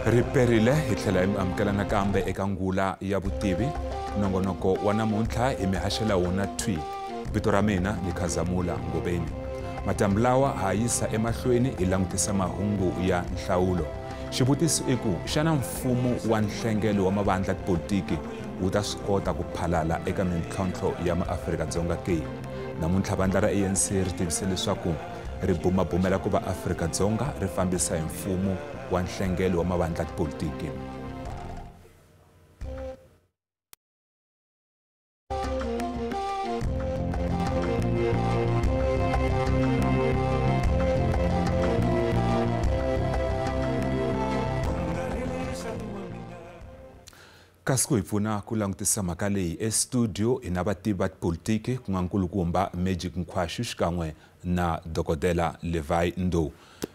Riperile hi tlhela hi mi amukela nakambe eka ngula ya vutivi nongonoko wa namuntlha hi mi haxela wona thwi. Vito ra mina ni Khazamula Ngobeni. Madyambu lawa ha yisa emahlweni hi langutisa mahungu ya nhlawulo. Xivutiso i ku xana mfumo wa nhlengelo wa mavandla tipolitiki wu ta swi kota ku phalala eka mintlhontlho ya maAfrika-Dzonga ke? Namuntlha vandla ra ANC ri tivise leswaku ri bumabumela ku va Afrika-Dzonga ri fambisa hi mfumo wa nhlengelo wa mavandla tipolitiki. Kasi ku hi pfuna ku langutisa mhaka leyi estudio hi na vativi va tipolitiki ku nga nkulukumba Magic Nkhwashu xikan'we na dokodela Levi Ndou.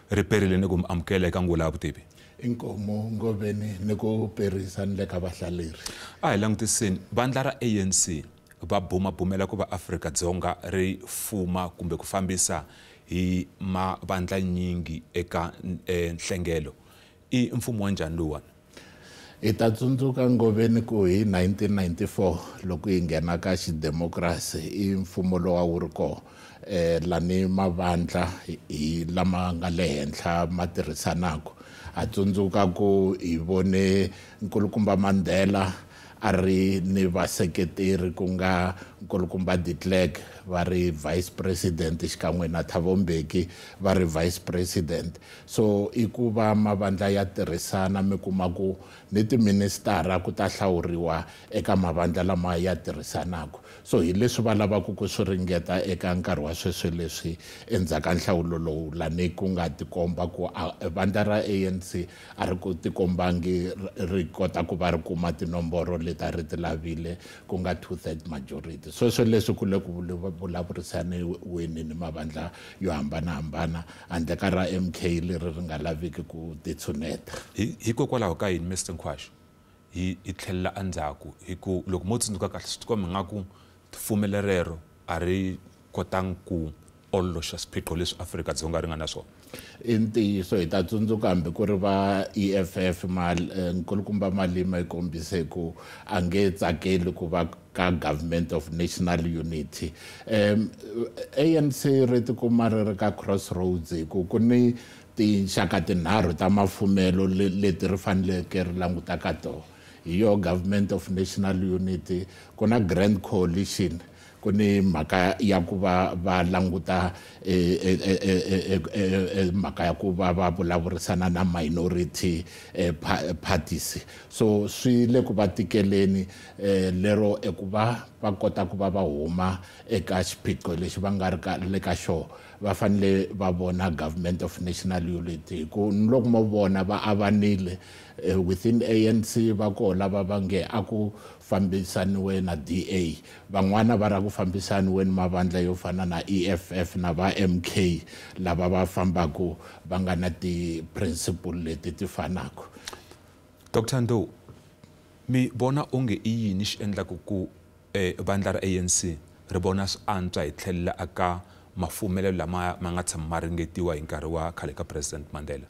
Riperile ni ku mi amukela eka ngula ya vutivi. Inkomo Ngobeni ni ku perisa ni le ka vahlaleri. A hi langutiseni vandla ra ANC va bumabumela ku va Afrika-Dzonga ri fuma kumbe ku fambisa hi mavandla nyingi eka nhlengelo. I mfumo wa njhani lowuwani? Hi ta tsundzuka Ngobeni ku hi 1994 loko hi nghena ka xidemokirasi i mfumo lowu a wu ri kona lani mavandla hi lama nga le henhla ma tirhisanaka. Ha tsundzuka ku hi vone nkulukumba Mandela a ri ni vaseketeri ku nga nkulukumba de Klerk va ri vice president xikan'we na Thabo Mbeki va ri vice president. So i ku va mavandla ya tirhisana mi kuma ku ni tiministara ku ta hlawuriwa eka mavandla lama ya tirhisanaka. So hi leswi va lavaka ku swi ringeta eka nkarhi wa sweswi leswi endzhaku ka nhlawulo lowu lani ku nga tikomba ku vandla ra ANC a ri ku tikombangi ri kota ku va ri kuma tinomboro leti a ri ti lavile ku nga 2/3 majority. Sweswo leswi ku le ku vulavurisaniweni ni mavandla yo hambanahambana handle ka ra MK leri ri nga laviki ku titshuneta. Hikokwalaho ka yini Mr Nkhwashu hi tlhelela endzhaku? Hi ku loko mo tsundzuka kahle swi tikomba ingaku fumele rero a ri kotangi ku ololoxa swiphiqo leswi Afrika-Dzonga ri nga na swona. I ntiyiso hi ta tsundzuka hambi ku ri va EFF nkulukumba Malema yi kombise ku a nge tsakeli ku va ka Government of National Unity. ANC ri tikuma ri ri ka crossroads hi ku ku ni tinxaka tinharhu ta mafumelo leti ri faneleke ri languta ka tona. Hi yo Government of National Unity, ku na Grand Coalition, ku ni mhaka ya ku va va languta mhaka ya ku va va vulavurisana na minority parties. So swi le ku va tikeleni lero eku va va kota ku va va huma eka xiphiqo lexi va nga ri ka le ka xona va fanele va vona Government of National Unity. Hi ku ni loko mo vona va avanile within ANC va koho lava va nge a ku fambisaniwe na DA, van'wana va ra ku fambisaniwe ni mavandla yo fana na EFF na va MK lava va fambaka va nga na ti-principle leti ti fanaka. Dr Ndou, mi vona onge i yini xi endlaka ku vandla ra ANC ri vona swi antswa hi tlhelela eka mafumelo lama ma nga tshama ma ringetiwa hi nkarhi wa khale ka President Mandela?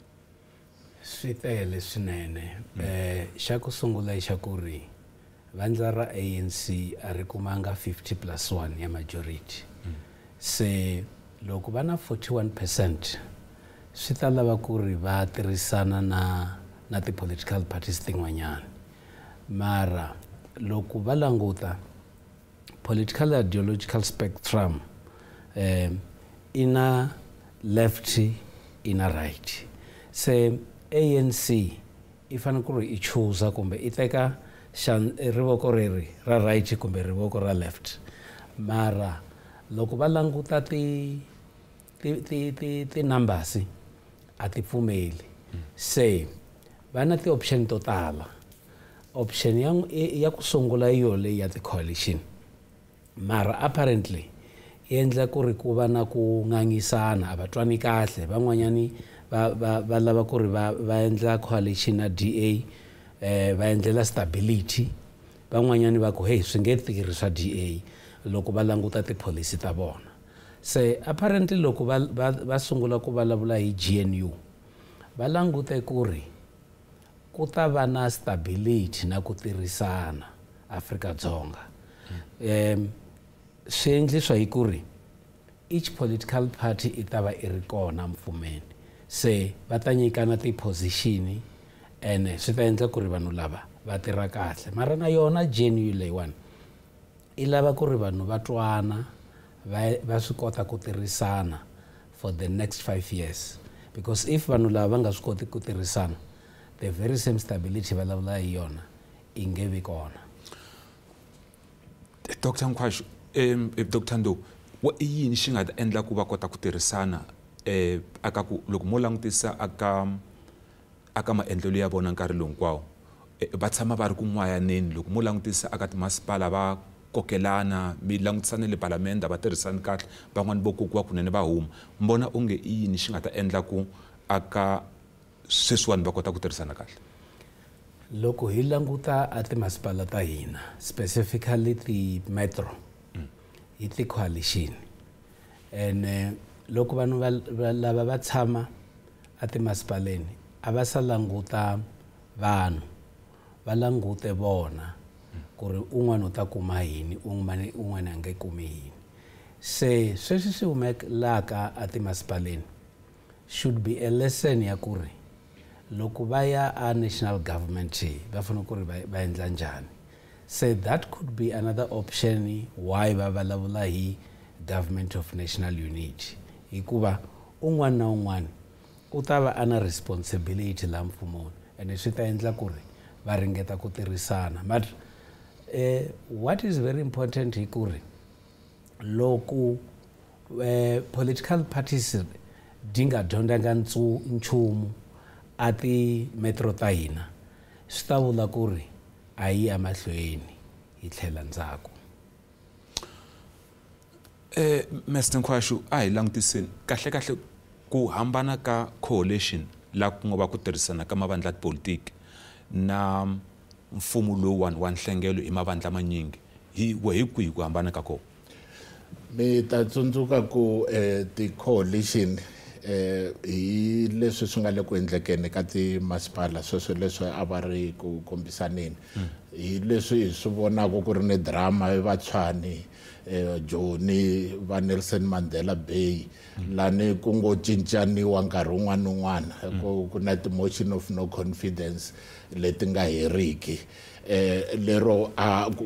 Swi tele swinene. Xa ku sungula i xa ku ri vandla ra ANC a ri kumanga 50+1 ya majority. Se loko va na 41% swi ta lava ku ri va tirhisana na ti-political parties tin'wanyana. Mara loko va languta political ideological spectrum ina left ina right. Se ANC i fanele ku ri i choosa kumbe i teka rivoko reri ra right kumbe rivoko ra left. Mara loko va languta ti numbers a ti pfumeli. Se va na ti-option to tala. Option ya ku sungula hi yo leyi ya ti-coalition. Mara apparently yi endla ku ri ku va na ku ngangisana, a va twani kahle. Van'wanyani va lava ku ri va endla coalition na DA, va endlela stability. Van'wanyani va ku hey swi nge tirhi swa DA loko va languta tipholisi ta vona. Se apparently loko va sungula ku vulavula hi GNU va langute ku ri ku ta va na stability na ku tirhisana Afrika-Dzonga. Swi endliswa hi ku ri each political party i ta va i ri kona mfumeni, se va ta nyikana ti-position ene swi ta endla ku ri vanhu lava va tirha kahle. Mara na yona GNU leyiwani i lava ku ri vanhu va twana, va swi kota ku tirhisana for the next 5 years, because if vanhu lava va nga swi koti ku tirhisana, the very same stability va vulavula hi yona i nge vi kona. Dr Nkhwashu, Dr Ndou, i yini xi nga ta endla ku va kota ku tirhisana aka ku loko mo langutisa aka maendlelo ya vona nkarhi lowu hinkwawo, va tshama va ri ku n'wayaneni? Loko mo langutisa aka timasipala va kokelana, mi langutisa na le palamende va tirhisani kahle, van'wani vo kokiwa kunene va huma, mi vona onge i yini xi nga ta endla ku aka sweswiwani va kota ku tirhisana kahle? Loko hi languta a timasipala ta hina, specifically ti-metro, hi ti-coalition, ene loko vanhu lava va tshama a timasipaleni a va sa languta vanhu, va langute vona ku ri un'wana u ta kuma yini, un'wana a nge kumi yini. Se sweswi swi humelelaka a timasipaleni should be a lesson ya ku ri loko va ya a national government va fanele ku ri va endla njhani. Se that could be another option why va vulavula hi government of national unity, hikuva un'wana na un'wana u ta va a na responsibility la mfumoni, ene swi ta endla ku ri va ringeta ku tirhisana. But what is very important hi ku ri loko political parties di nga dyondzanga nchumu a ti-metro ta hina, swi ta vula ku ri a yi emahlweni hi tlhela ndzhaku. Mr Nkhwashu, a hi langutiseni kahle kahle ku hambana ka coalition la ku nga va ku tirhisana ka mavandla ya tipolitiki na mfumo lowuwani wa nhlengelo hi mavandla manyingi, hi kwihi ku hambana ka kona? Mi ta tsundzuka ku ti-coalition hi leswi swi nga le ku endlekeni ka timasipala sweswo leswi a va ri ku kombisaneni, hi leswi hi swi vonaka ku ri ni drama hi Vatshwani, Joni, va Nelson Mandela Bay, lani ku ngo cincaniwa nkarhi wun'wana na wun'wana, ku na ti-motion of no confidence leti nga heriki, lero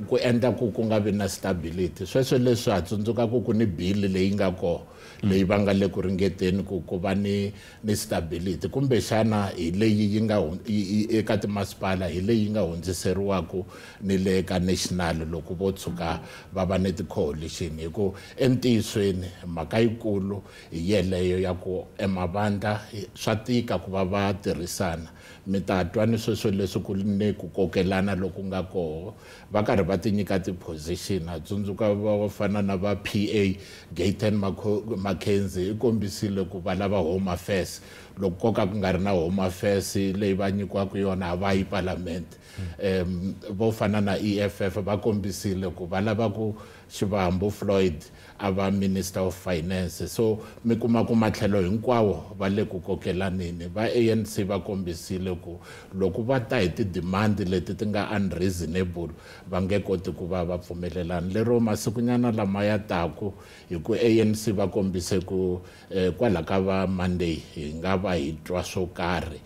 ku endla ku ku nga vi na stability. Sweswo leswi ha tsundzuka ku ni bill leyi nga kona leyi va nga le ku ringeteni ku va ni stability, kumbexana hi leyi yi nga eka timasipala, hi leyi nga hundziseriwaka ni le ka national loko vo tshuka va va ni ti-coalition. Hi ku entiyisweni mhaka yikulu hi yeleyo ya ku emavandla swa tika ku va va tirhisana. Mi ta twa ni sweswo leswi ku ni ku kokelana loku nga koho, va karhi va ti nyika ti-position. Ha tsundzuka va fana na va PA Gayton McKenzie i kombisile ku va lava Home Affairs, loko ko ka ku nga ri na Home Affairs leyi va nyikiwaka yona a va yi palamende. Vo fana na EFF va kombisile ku va lava ku Shivambu Floyd a va Minister of Finance. So mi kuma ku matlhelo hinkwawo va le ku kokelaneni. Va ANC va kombisile ku loko va ta hi ti-demand leti ti nga unreasonable va nge koti ku va va pfumelelana. Lero masikunyana lama ya taku hi ku ANC va kombise ku kwala ka va Monday hi nga va hi twa swo karhi,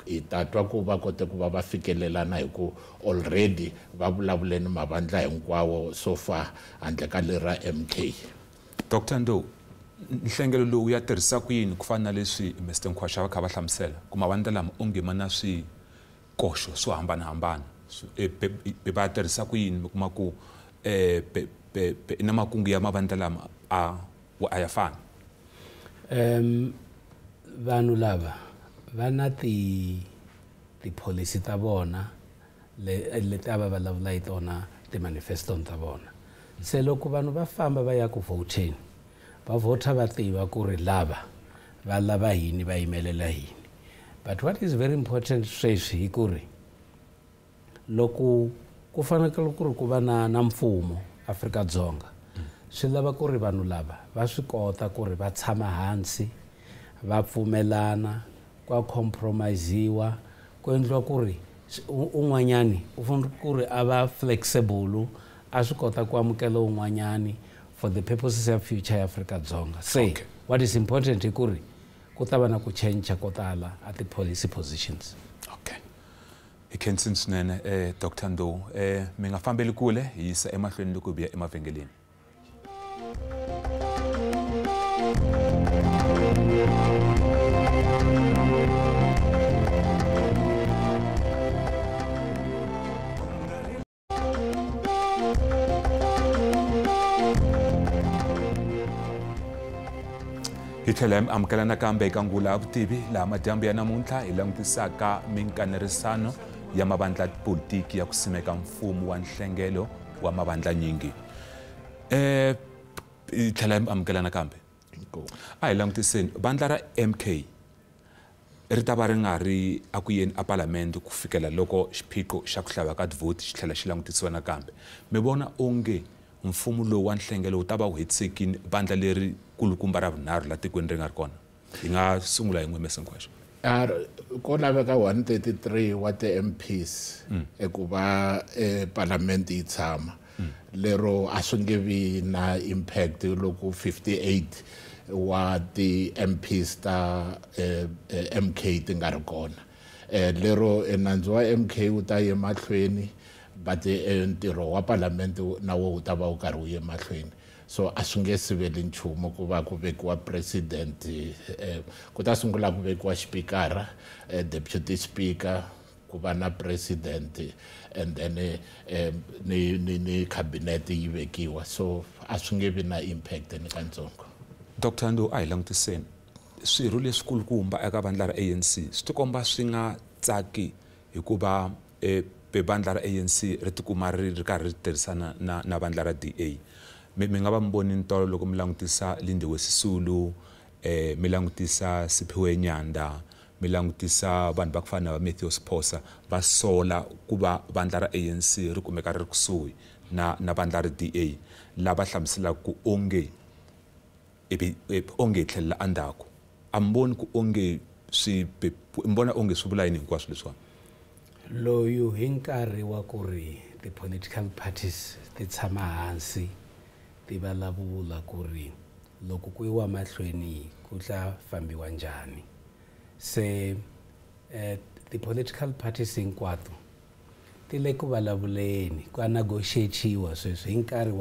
hi ta twa ku va kote ku va va fikelelana hi ku already va vulavule ni mavandla hinkwawo so far handle ka lera MK. Dr Ndou, nhlengelo lowu ya tirhisa ku yini ku fana na leswi Mr Nkhwashu va kha va hlamusela ku mavandla lama onge ma na swikoxo swo hambanahambana, va tirhisa ku yini mi kuma ku na makungu ya mavandla lama a ya fani? Vanhu lava va na ti-policy ta vona leti a va vulavula hi tona ti-manifestoni ta vona. Se loko vanhu va famba va ya ku vhoteni, va vhota va tiva ku ri lava va lava yini, va yimelela yini. But what is very important sweswi hi ku ri loko ku fanekele ku ri ku va na mfumo Afrika-Dzonga, swi lava ku ri vanhu lava va swi kota ku ri va tshama hansi, va pfumelana, kwa compromise-iwa, Ku endliwa ku ri un'wanyani u fanele ku ri a va flexible, a swi kota ku amukela un'wanyani for the purposes ya future ya Afrika-Dzonga. Se what is important i ku ri ku ta va na ku cinca ko tala a ti-policy positions. Okay, hi khensini swinene Dr Ndou. Mi nga fambeli kule, hi yisa emahlweni loko hi vuya emavhengeleni. Hi tlhela hi amukela nakambe eka ngula ya vutivi, laha madyambu ya namuntlha hi langutisaka minkanerisano ya mavandla politiki ya ku simeka mfumo wa nhlengelo wa mavandlanyingi. Hi tlhela hi amukela nakambe. A hi langutiseni vandla ra MK ri ta va ri nga ri aku yeni a palamende ku fikela loko xiphiqo xa ku hlava ka tivhoti xi tlhela xi langutisiwa nakambe. Mi vona onge mfumo lowu wa nhlengelo wu ta va wu hetisekile vandla leri kulukumba ra vunharhu la tikweni ri nga ri kona? Hi nga sungula hi n'we Mese Nkwashe. Ko laveka 133 wa ti-MPs eku va palamende yi tshama. Lero a swi nge vi na impact loko 58 wa ti-MPs ta MK ti nga ri kona. Lero nandzu wa MK wu ta ya emahlweni, but ntirho wa palamende na wo wu ta va wu karhi wu ya emahlweni. So a swi nge siveli nchumu ku va ku vekiwa president, ku ta sungula ku vekiwa xipikara, deputy speaker, ku va na president, and then ni cabinet yi vekiwa. So a swi nge vi na impact ni katsongo. Dr Ndou, a hi langutiseni swirho leswikulukumba eka vandla ra ANC swi tikomba swi nga tsaki hikuva vandla ra ANC ri tikuma ri ri karhi ri tirhisana na vandla ra DA. Mi nga va mi voni ntolo loko mi langutisa Lindiwe Sisulu, mi langutisa Siphiwe Nyanda, mi langutisa vanhu va ku fana na va Matthews Phosa, va sola ku va vandla ra ANC ri kumeka ri ri kusuhi na vandla ra DA, lava hlamuselaka ku onge onge hi tlhelela endzhaku. A mi voni ku onge swi mi vona onge swi vula yini hinkwaswo leswiwani? Loyu hi nkarhi wa ku ri ti-political parties ti tshama hansi ti vulavula ku ri loko ku yiwa mahlweni ku tla fambiwa njhani. Se ti-political parties hinkwato ti le ku vulavuleni, ku negotiatiwa sweswi hi nkarhi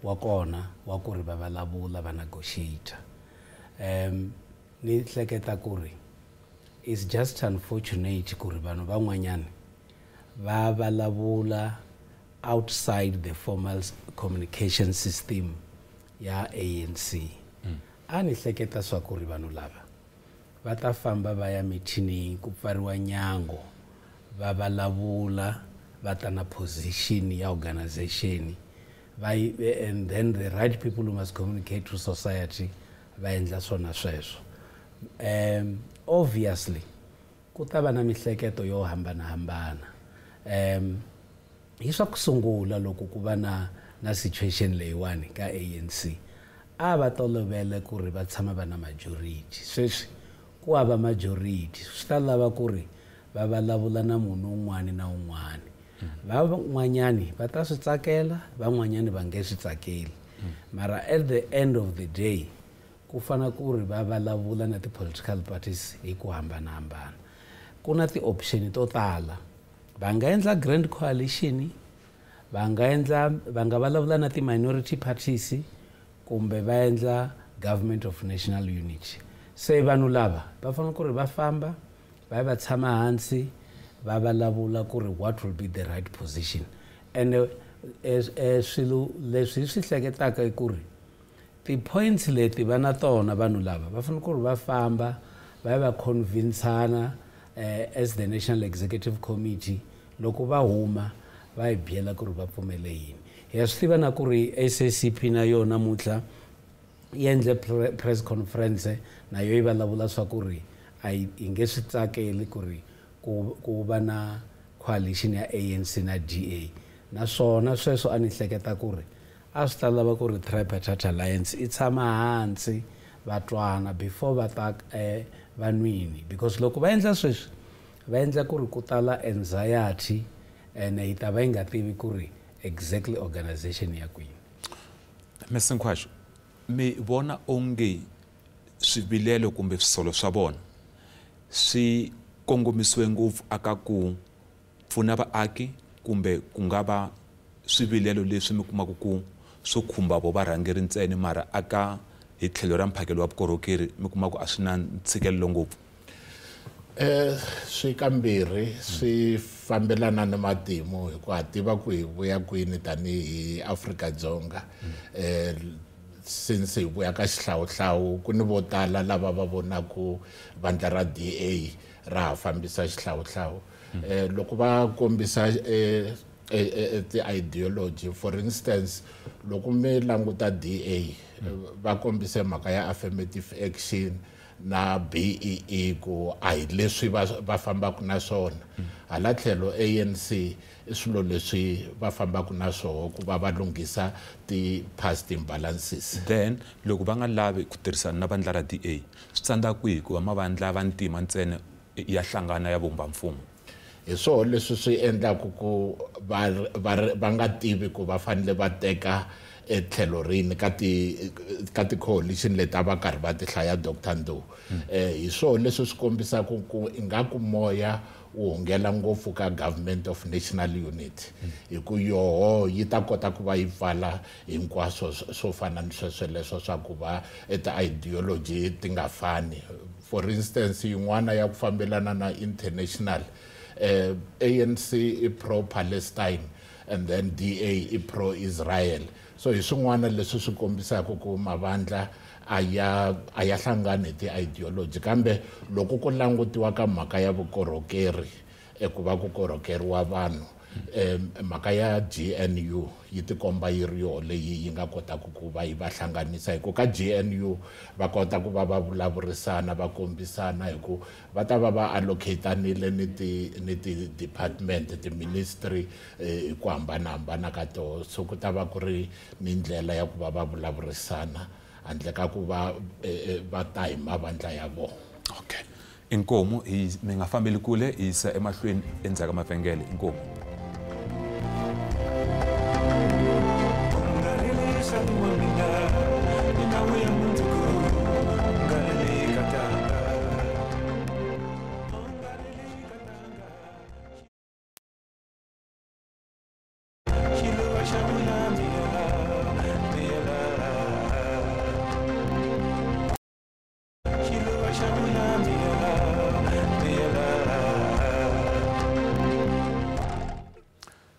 wa kona wa ku ri va vulavula va negotiate. Ni hleketa ku ri it's just unfortunate ku ri vanhu van'wanyana va vulavula outside the formal communication system ya ANC. A ni hleketa swa ku ri vanhu lava va ta famba va ya mithinini, ku pfariwa nyango, va vulavula, va ta na position ya organization, and then the right people who must communicate to society va endla swona sweswo. Obviously ku ta va na mihleketo yo hambanahambana. Hi swa ku sungula loko ku va na situation leyiwani ka ANC, a va tolovele ku ri va tshama va na majority. Sweswi ku hava majority, swi ta lava ku ri va vulavula na munhu un'wani na un'wani. Van'wanyani va ta swi tsakela, van'wanyani va nge swi tsakeli. Mara at the end of the day ku fana ku ri va vulavula na ti-political parties hi ku hambanahambana. Ku na ti-option to tala. Va nga endla grand coalition, va nga vulavula na ti-minority parties, kumbe va endla government of national unity. Se vanhu lava va fanele ku ri va famba va ya va tshama hansi va vulavula ku ri what will be the right position. And swilo leswi hi swi hleketaka i ku ri ti-points leti va na tona vanhu lava va fanele ku ri va famba va ya va convince-ana as the National Executive Committee. Loko va huma va hi byela ku ri va pfumele yini. Hi ya swi tiva na ku ri SACP na yona namuntlha yi endle press conference, na yo yi vulavula swa ku ri a yi nge swi tsakeli ku ri ku va na coalition ya ANC na DA. Naswona sweswo a ni hleketa ku ri a swi ta lava ku ri Tripartite Alliance i tshama hansi va twana before va ta vanwini, because loko va endla sweswi Va endla ku ri ku tala anxiety ene hi ta va yi nga tivi ku ri exactly organization ya kwini. Mr Nkhwashu, mi vona onge swivilelo kumbe swisolo swa vona swi kongomisiwe ngopfu aka ku pfuna vaaki kumbe ku nga va swivilelo leswi mi kumaka ku swo khumba vo varhangeri ntsena, mara aka hi tlhelo ra mphakelo wa vukorhokeri mi kuma ku a swi na ntshikelelo ngopfu? Swi kambirhi swi fambelana ni matimu, hi ku ha tiva ku hi vuya kwini tanihi Afrika-Dzonga. Since hi vuya ka xihlawuhlawu, ku ni vo tala lava va vonaku vandla ra DA ra ha fambisa xihlawuhlawu. Loko va kombisa ti-ideology, for instance, loko mi languta DA va kombise mhaka ya affirmative action na BEE ku a hi leswi va fambaka na swona. Hala tlhelo ANC i swilo leswi va fambaka na swoho ku va va lunghisa ti-past imbalances. Then loko va nga lavi ku tirhisana na vandla ra DA, swi tsandza kwihi ku va mavandla vantima ntsena ya hlangana ya vumba mfumo? Hi swoho leswi swi endlaku ku va nga tivi ku va fanele va teka etlhelo rini ka ti-coalition leti a va karhi va ti hlaya Dr Ndou. Hi swoho leswi swi kombisaka ku ingaku moya wu hungela ngopfu ka Government of National Unity, hi ku yoho yi ta kota ku va yi pfala hinkwaswo swo fana ni swesweleswo swa ku va ti-ideology ti nga fani. For instance, yin'wana ya ku fambelana na international, ANC i pro-Palestine and then DA i pro-Israel. So hi swin'wana leswi swi kombisaka ku mavandla a ya hlangani hi ti-ideology, kambe loko ku langutiwa ka mhaka ya vukorhokeri, ku va ku korhokeriwa vanhu, mhaka ya GNU yi tikomba yi ri yoho leyi yi nga kotaka ku va yi va hlanganisa, hi ku ka GNU va kota ku va va vulavurisana, va kombisana hi ku va ta va va allocatanile ni ti-department, ti-ministry hi ku hambanahambana ka toho. So ku ta va ku ri ni ndlela ya ku va va vulavurisana handle ka ku va va ta hi mavandla ya vona. Okay, inkomu, mi nga fambeli kule, hi yisa emahlweni endzhaku ka mavhengele. Inkomu.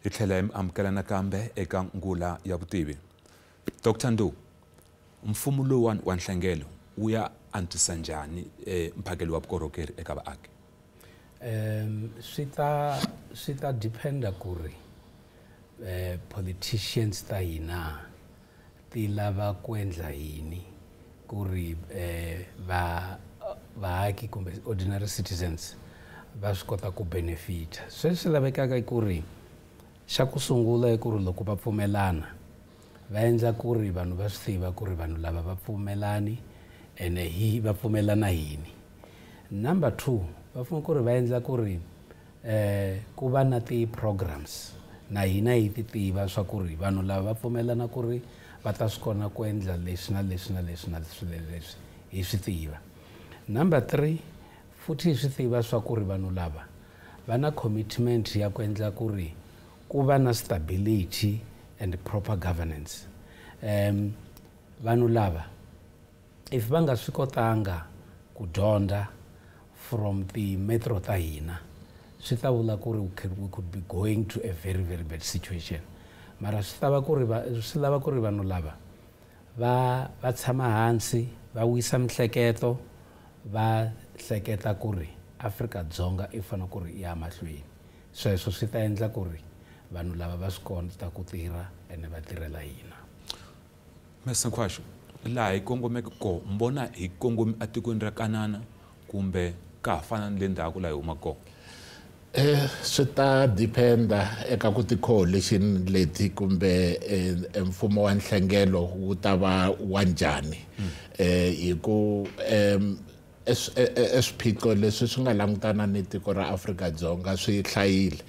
Hi tlhela hi mi amukela nakambe eka ngula ya vutivi. Dr Ndou, mfumo lowuwani wa nhlengelo wu ya antswisa njhani mphakelo wa vukorhokeri eka vaaki? Swi ta dependa ku ri politicians ta hina ti lava ku endla yini ku ri vaaki kumbe ordinary citizens va swi kota ku benefita. Sweswi lavekaka i ku ri xa ku sungula i ku ri loko va pfumelana va endla ku ri vanhu va swi tiva ku ri vanhu lava va pfumelani ene hi va pfumelana yini. Number 2, va fanele ku ri va endla ku ri ku va na ti-programs na hina hi ti tiva swa ku ri vanhu lava va pfumelana ku ri va ta swi kona ku endla leswi na leswi na leswi na leswi leswi hi swi tiva. Number 3, futhi hi swi tiva swa ku ri vanhu lava va na commitment ya ku endla ku ri ku va na stability and proper governance. Vanhu lava if va nga swi kotanga ku dyondza from the metro ta hina, swi ta vula ku ri we could be going to a very very bad situation. Mara swi lava ku ri vanhu lava va tshama hansi, va wisa mihleketo, va hleketa ku ri Afrika-Dzonga i fanele ku ri ya mahlweni. Sweswo swi ta endla ku ri vanhu lava va swi kota ku tirha ene va tirhela hina. Mr Nkhwashu, laha hi kongomeke kona, mi vona hi kongomi etikweni ra Kanana kumbe ka ha fana ni le ndzhaku laha hi humaka kona? Swi ta dependa eka ku ti-coalition leti kumbe mfumo wa nhlengelo wu ta va wa njhani. Hi ku Eswiphiqo leswi swi nga langutana ni tiko ra Afrika-Dzonga swi hlayile.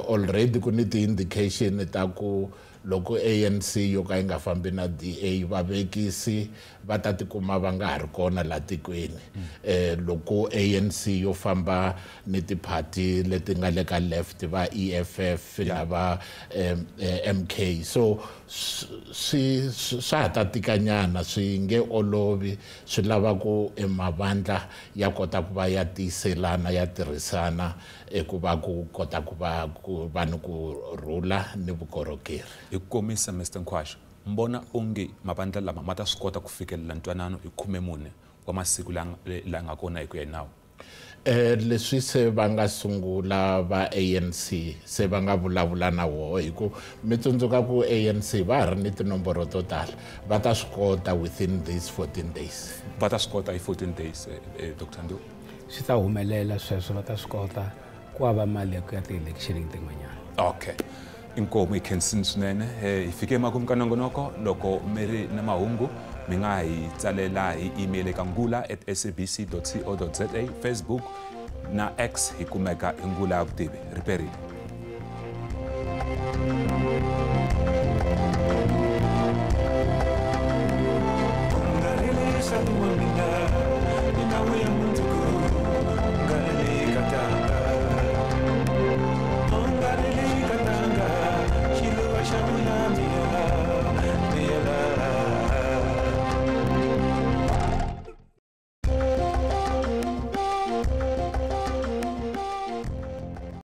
Already ku ni ti-indication ta ku loko ANC yo ka yi nga fambi na DA, vavekisi va ta tikuma va nga ha ri kona laha tikweni. Loko ANC yo famba ni tiphati leti nga le ka left, va EFF na va MK, so swi swa ha ta tikanyana, swi nge olovi. Swi lava ku mavandla ya kota ku va ya tiyiselana, ya tirhisana, ku va ku kota ku va ku va ni ku rhula ni vukorhokeri. Hi ku komisa, Mr Nkhwashu, mbona onge mavandla lama ma ta swi kota ku fikelela ntwanano hi 14 wa masiku la nga kona hi ku ya hi nawu? Leswi se va nga sungula, va ANC se va nga vulavula na woho, hi ku mi tsundzuka ku ANC va ha ri ni tinomboro to tala, va ta swi kota within these 14 days. Va ta swi kota hi 14 days, Dr Ndou? Swi ta humelela sweswo, va ta swi kota ku hava mali ya ku ya ti-electionini tin'wanyana. Okay, inkomu, hi khensini swinene. Hi fike emakumu ka nongonoko. Loko mi ri na mahungu, mi nga hi tsalela hi email eka ngula@sabc co za. Facebook na X hi kumeka hi Ngula ya Vutivi. Riperile.